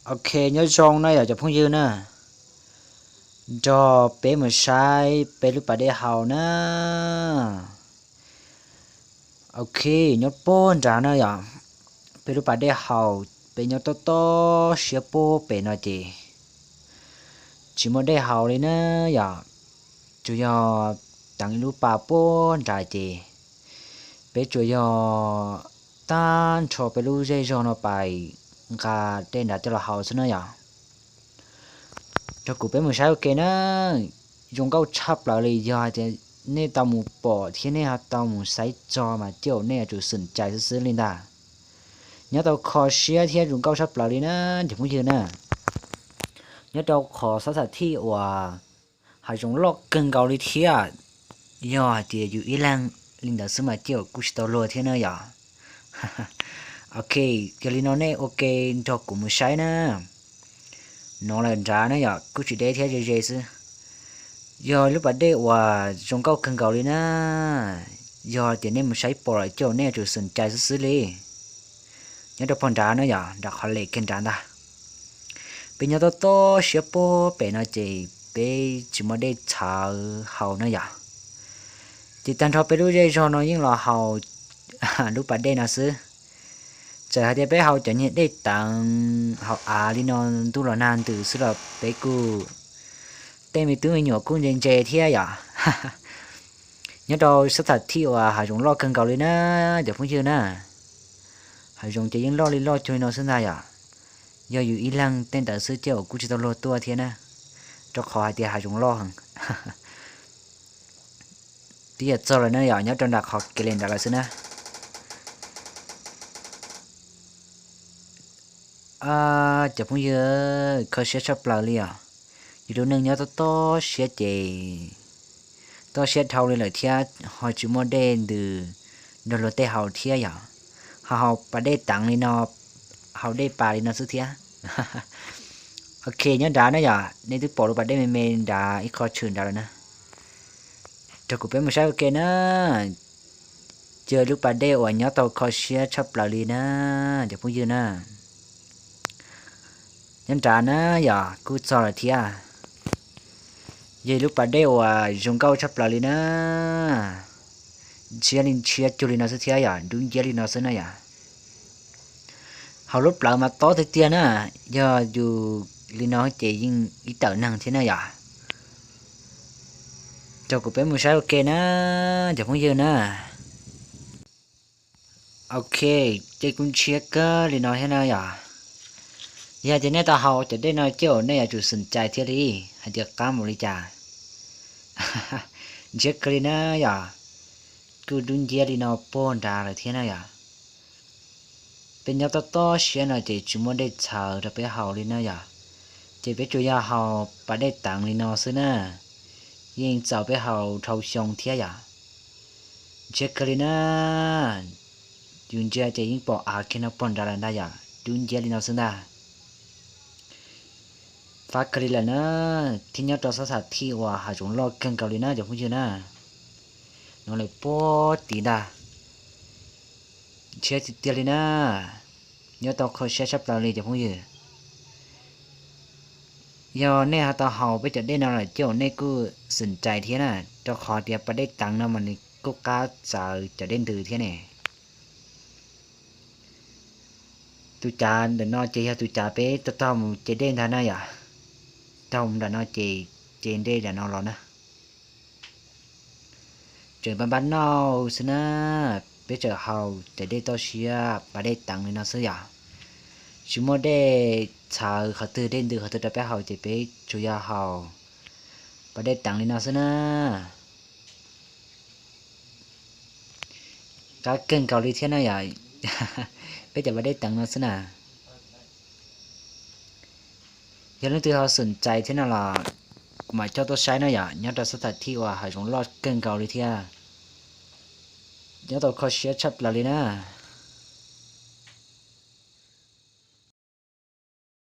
Ok, nyob zoo na yom cov phooj ywg na, nrog peb mus saib peb lub pas dej haus na. Ok, nyob puag nrad na yom, peb lub pas dej haus, peb nyob tob tob siab puag pem no ces tsis muaj dej haus li na yom, tsuas yog teev ib lub pas puag nrad ces peb tsuas yog tag nrho peb lub zej zog no pais nqa dej nrad coj los haus xwb na yom. Nrog kuv peb mus saib ua ke na, zoo nkauj tshaj plaws li. Yog hais tias nej tau mus pom thiab nej ho tau mus saib txog mas cia nej yuav tsum xwm cai xwb xwb li ntag. Nyob tau kho siab thiab zoo nkauj tshaj plaws li na cov phooj ywg na. Nyob rau qhov xab xam thij uas hav zoov loj kawg nkaus li thiab. Yog hais tias yus ib leeg li ntawd xwb mas cia kuj tsis tau luag thiab na yom. Ok, yog li no nej ua ke nrog kuv mus saib na. No lawm nrad na yom, kuj tsis deb thiab ze ze xwb. Yog lub pas dej uas zoo nkauj kawg nkaus li na. Yog tias nej mus saib pom lawm ces nej yuav tsum xwm cai xwb xwb li. Nyob rau puag nrad na yom, nram qhov lem kiag nrad ntag. Peb nyob tob tob siab puag pem no ces peb tsis muaj dej txhawv haus na yom. Ces tag nrho peb lub zej zog no yeej los haus lub pas dej no xwb. Txawm hais tias peb haus cov niag dej teev haus av li no ntuj los nag ntws xwb los peb kuj tej me tub me nyuam kuj ntse ntse thiab yom. Nyob rau xab tham thij uas hav zoov loj kawg nkaus li na cov phooj ywg na. Hav zoov ces yeej loj li loj cuag li no xwb ntag yom. Yog yus ib leeg tej ntawd xwb ces kuj tsis tau luag tuaj thiab na, rau qhov hais tias hav zoov loj heev. Twb yog txog lawm na yom, nyob rau nram qhov kev li nrad lawm xwb na. Cov phooj ywg, kho siab tshaj plaws li os. Yus lub neej nyob tob tob siab ces tob siab dhau li lawm thiab ho tsis muaj dej ntws nrog luag tej haus thiab yom. Ho haus pas dej teev li no, haus dej pas li no xwb thiab. Ok, nyob nrad na yom, nej twb pom lub pas dej me me nrad ib qho tshwm nrad lawm na. Nrog kuv peb mus saib ua ke na. Ces lub pas dej uas nyob tau kho siab tshaj plaws li na cov phooj ywg na. Nyob nrad na yom, kuj txog lawm thiab. Yog lub pas dej uas zoo nkauj tshaj plaws li na. Ntshiab li ntshiab cuag li no xwb thiab yom, dub nciab li no xwb na yom. Haus lub plawv mas tob tiag tiag na, yog yus li no ces yeej ib tawm neeg thiab na yom. Nrog kuv peb mus saib ua ke na cov phooj ywg na. Ok, ces kuj ntshiab kawg li no thiab na yom. Yog tias nej tau haus cov dej no ces nej yuav tsum xwm cai thiab li, hais tias qab mus li cas. Ntshiab kawg li na yom, kuj dub nciab li no puag nrad lawm thiab na yom. Peb nyob tob tob siab no ces tsis muaj dej txhawv rau peb haus li na yom, ces peb tsuas yog haus pas dej teev li no xwb na, yeej txaus peb haus dhau xyoo thiab yom. Ntshiab kawg li na, yus ntsia ces yeej pom av kiag no puag nrad lawm ntag yom, dub nciab li no xwb ntag. Fab kawg li lawm na, thiab nyob rau xab tham thij uas hav zoov loj kawg nkaus li na cov phooj ywg na. No lawm puag tid ntag. Ntshiab tiag tiag li na, nyob tau kho siab tshaj plaws li cov phooj ywg. Yog nej ho tau haus peb cov dej no lawm ces nej kuj xwm cai thiab na, rau qhov tias pas dej teev no mas nws kuj qab txawv cov dej ntws thiab ne. Tus cav ntawm no ces yog tus cav peb taug taug mus ce dej ntag na yom. Taug mus nram no ces ce dej nram no los na. Tseem npab npab nauj xwb na, peb tseem haus cov dej toj siab pas dej teev li no xwb yom. Tsis muaj dej txhawv qhov twg dej ntws qhov twg rau peb haus ces peb tsuas yog haus pas dej teev li no xwb na. Qab kawg nkaus li thiab na yom, peb cov pas dej teev no xwb na. Yog leej twg ho xwm cai thiab no los kuv mam coj tuaj saib na yom, nyob rau xab tham thij uas hav zoov loj kawg nkaus li thiab. Nyob tau kho siab tshaj plaws li na.